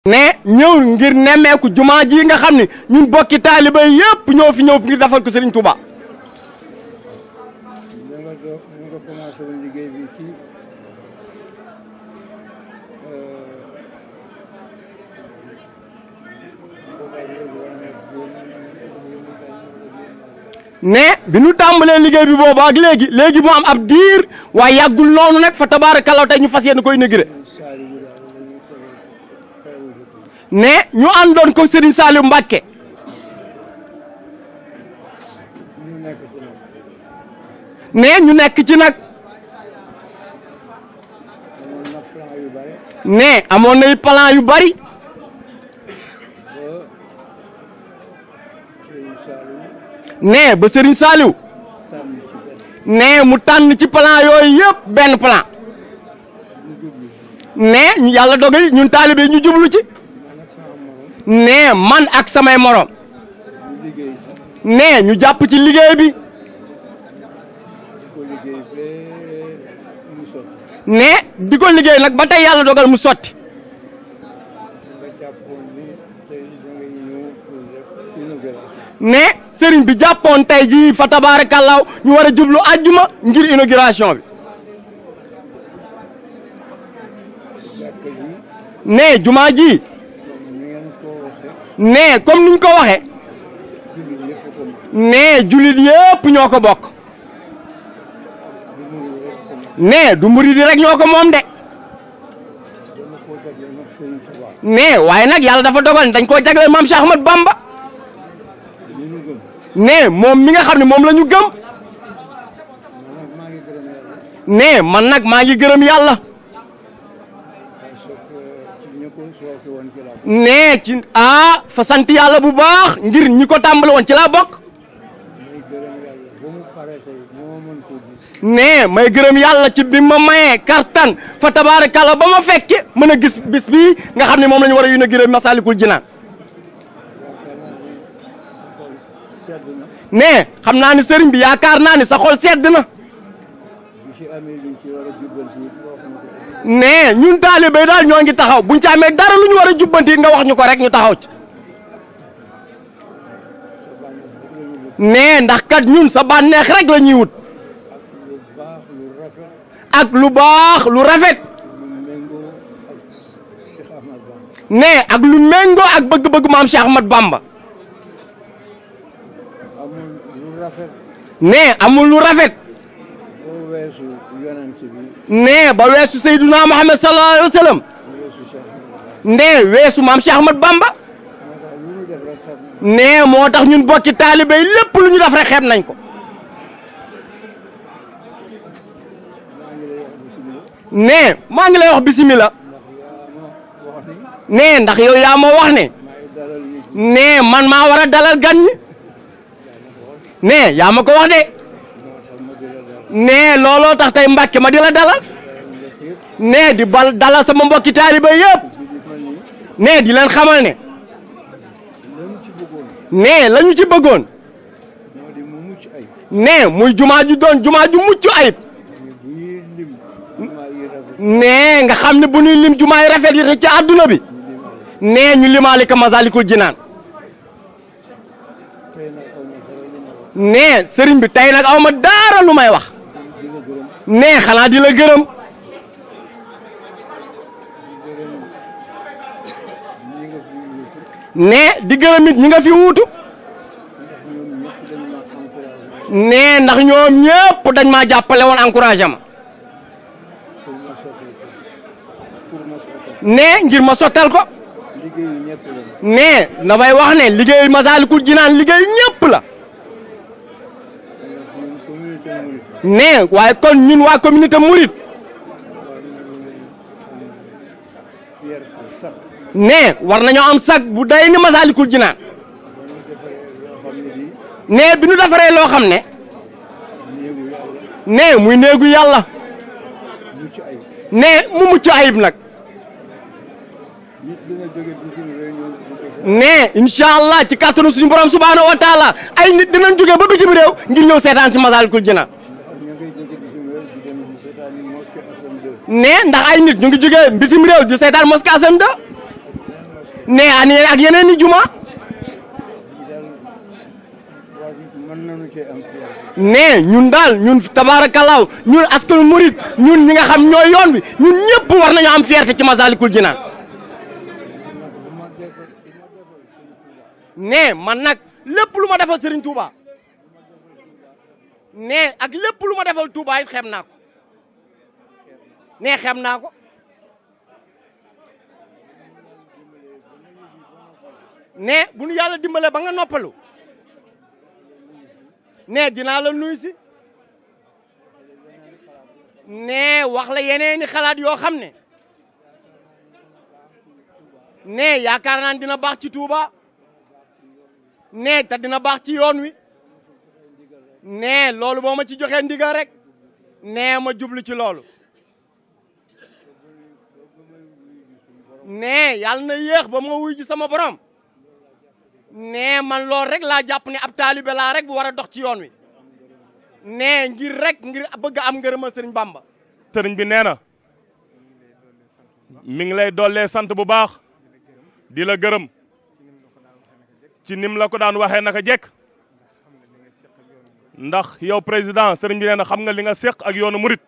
ne ñëw ngir nemmeeku jumaa ji nga xam ne ñun bokki taaliba yépp ñoo fi ñëw ngir defal ko Serigne Touba. ne bi ñu tàmbalee liggéey bi boobu ak léegi mu am ab diir waaye yàggul noonu nag fa tabaarakallaa tey ñu fas yéene koy inauguré ne ñu àndoon ko Serigne Saliou Mbacké ne ñu nekk ci nag ne amoon nay plan yu bari ne ba Serigne Saliou ne mu tànn ci plan yooyu yëpp benn plan ne yàlla dogal ñun taalibe ñu jublu ci ne man ak samay morom ne ñu jàpp ci liggéey bi ne di ko liggéey nag ba tey yàlla dogal mu sotti ne sëriñ bi jàppoon tey jii fa tabaarakallaaw ñu war a jublu àjjuma ngir inauguration bi ne jumaa ji ne comme niñ ko waxe ne jullit yépp ñoo ko bokk ne du murid rek ñoo ko moom de ne waaye nag yàlla dafa dogal dañ koo jagleel maam Cheikh Ahmad Bamba ne moom mi nga xam ne moom la ñu gëm ne man nag maa ngi gërëm yàlla ne ci fa sant yàlla bu baax ngir ñi ko tàmbali woon ci laa bokk ne may gërëm yàlla ci bi ma mayee kartan fa tabaarakalla ba ma fekke mën a gis bis bii nga xam ne moom la ñu war a inauguré Masaalikul Jinaan ne xam naa ni sëriñ bi yaakaar naa ni sa xol sedd na ne ñun taalibe daal ñoo ngi taxaw buñ ci amee dara lu ñu war a jubbanti nga wax ñu ko rek ñu taxaw ci ne ndax kat ñun sa bànneex rek la ñuy wut ak lu baax lu rafet ne ak lu méngoo ak bëgg-bëgg maam Cheikh Ahmad Bamba ne amul lu rafet ne ba weesu Seyduna Muhammad sallallahu alayhi wa sallam ne weesu maam Cheikh Ahmad Bamba ne moo tax ñun bokki taalibe lépp lu ñu def rek xeeb nañ ko ne maa ngi lay wax bismillah ne ndax yow yaa ma wax ne man maa war a dalal gan ñi ne yaa ma ko wax de ne looloo tax tey Mbàkke ma di la dalal ne di dalal sama mbokki taaliba yëpp ne di leen xamal ne la ñu ci bëggoon ne muy jumaa ju doon jumaa ju mucc ayib ne nga xam ne bu ñuy lim jumaa yi rafet yi ci àdduna bi ne ñu limaali ko Masaalikul Jinaan ne sëriñ bi tey nag aw ma dara lu may wax ne xanaa di la gërëm ne di gërëm it ñi nga fi wuutu ne ndax ñoom ñëpp dañ maa jàppale woon encouragé ma ne ngir ma sottal ko ne damay wax ne liggéey Masaalikul Jinaan liggéey ñëpp la ne waaye kon ñun waa communauté Mouride ne war nañoo am sag bu day ni Masaalikul Jinaan ne bi nu defaree loo xam ne muy néegu yàlla ne mu mucc ayib nag ne incha allah ci kàttanu suñu borom subhaanahu wa taala ay nit dinañ jógee ba bitim réew ngir ñëw seetaan si Masaalikul Jinaan ne ndax ay nit ñu ngi jógee bitim réew di seetaan mosquée Assane II ne ak yeneen i juma ne ñun daal ñun tabaarakallaahu ñun askanu murit ñun ñi nga xam ñooy yoon wi ñun ñëpp war nañu am fierté ci Masaalikul Jinaan ne man nag lépp lu ma defal Serigne Touba ne ak lépp lu ma defal Touba it xem naa ko ne xem naa ko ne bu nu yàlla dimbalee ba nga noppalu ne dinaa la nuyu si ne wax la yeneeni xalaat yoo xam ne yaakaar naan dina baax ci Touba ne te dina baax ci yoon wi ne loolu boo ma ci joxee ndigal rek ne ma jublu ci loolu ne yàlla na yéex ba ma wuy ji sama borom ne man loolu rek laa jàpp ne ab taalibe laa rek bu war a dox ci yoon wi ne ngir bëgg am ngërëmal sëriñ Bamba. sëriñ bi nee na mi ngi lay dollee sant bu baax di la gërëm ci nim la ko daan waxee naka jekk ndax yow président sëriñ bi nee na xam nga li nga séq ak yoonu murit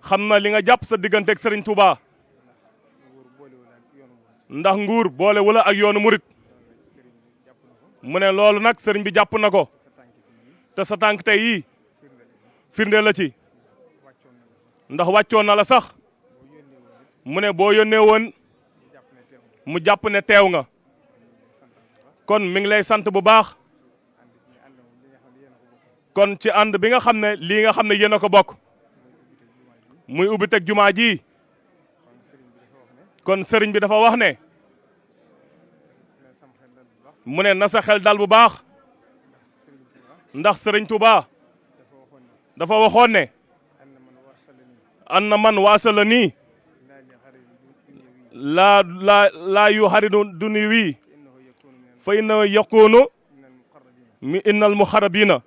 xam na li nga jàpp sa diggante ak sëriñ Touba ndax nguur boole wala ak yoonu murit mu ne loolu nag sëriñ bi jàpp na ko te sa tànk tey yii firnde la ci ndax wàccoon na la sax mu ne boo yónnee woon mu jàpp ne teew nga kon mi ngi lay sant bu baax kon ci ànd bi nga xam ne lii nga xam ne yéen a ko bokk muy ubbi teg jumaa ji kon sëriñ bi dafa wax ne mu ne na sa xel dal bu baax ndax sëriñ Touba dafa waxoon ne an na man waasala nii laa yu xaridu duni wii fa inna yakunu mi innal muxarabina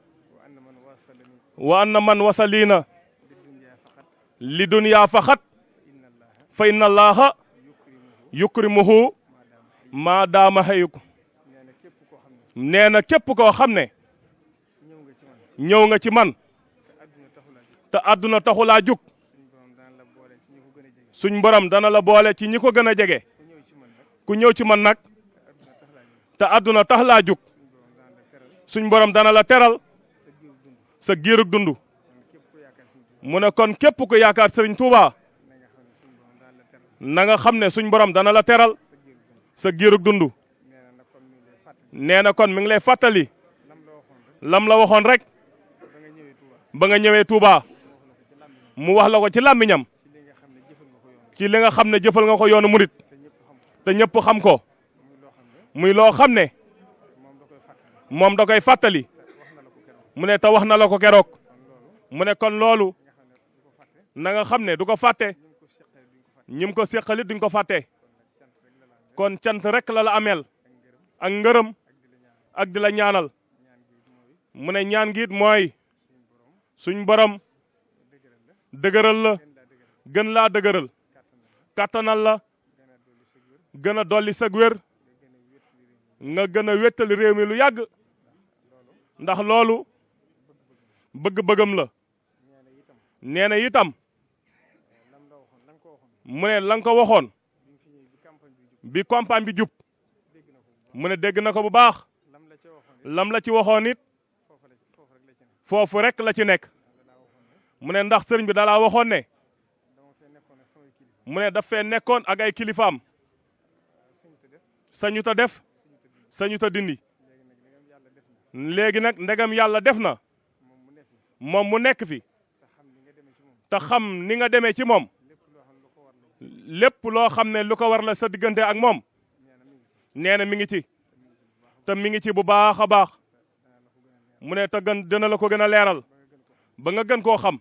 wa anna man wasalina li dunya faxat fa inna allaha yukrimuhu maa daama xëyuk nee na képp koo xam ne ñëw nga ci man te àdduna taxulaa jug suñ borom dana la boole ci ñi ko gën a jege ku ñëw ci man nag te àdduna tax laa jug suñ borom dana la teral sa giirug dund mu ne kon képp ku yaakaar sëriñ Touba na nga xam ne suñ borom dana la teral sa giirug dund nee na kon mi ngi lay fàttali lam la waxoon rek ba nga ñëwee Touba mu wax la ko ci làmmiñam ci li nga xam ne jëfal nga ko yoonu murit te ñëpp xam ko muy loo xam ne moom da koy fàttali mu ne te wax na la ko keroog mu ne kon loolu na nga xam ne du ko fàtte ñim ko séqalit duñ ko fàtte kon cant rek la la ameel ak ngërëm ak di la ñaanal mu ne ñaan giit mooy suñ borom dëgëral la gën laa dëgëral kàttanal la gën a dolli sag wér nga gën a wéttali réew mi lu yàgg ndax loolu bëgg-bëggam la nee na itam mu ne la nga ko waxoon bi campagne bi jub mu ne dégg na ko bu baax lam la ci waxoon it foofu rek la ci nekk mu ne ndax sëriñ bi dalaa waxoon ne mu ne daf fee nekkoon ak ay kilifaam sañu ta def sañu ta dindi léegi nag ndegam yàlla def na moom mu nekk fi te xam ni nga demee ci moom lépp loo xam ne lu ko war la sa diggante ak moom nee na mi ngi ci te mi ngi ci bu baax a baax mu ne te gën dina la ko gën a leeral ba nga gën koo xam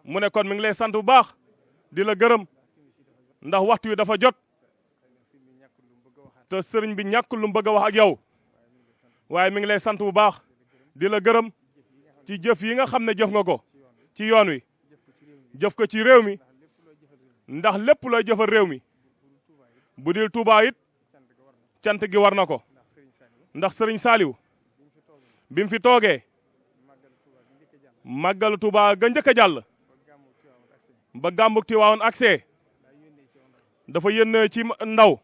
mu ne kon mi ngi lay sant bu baax di la gërëm ndax waxtu wi dafa jot te sëriñ bi ñàkkul lu mu bëgg a wax ak yow waaye mi ngi lay sant bu baax di la gërëm ci jëf yi nga xam ne jëf nga ko ci yoon wi jëf ko ci réew mi ndax lépp looy jëfal réew mi bu dil Touba it cant gi war na ko ndax Sëriñ Saaliw bi mu fi toogee màggalu Touba ga njëkk a jàll ba gàmbug Tiwaawoon accès dafa yónnee ci ndaw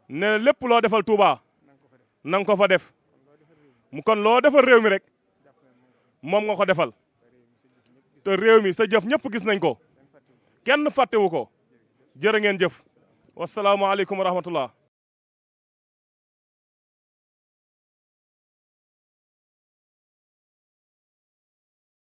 ne lépp loo defal Touba nanga ko fa def mu kon loo defal réew mi rek moom nga ko defal te réew mi sa jëf ñëpp gis nañ ko kenn fàttewu ko jërë ngeen jëf wasalaamualeykum wa rahmatullah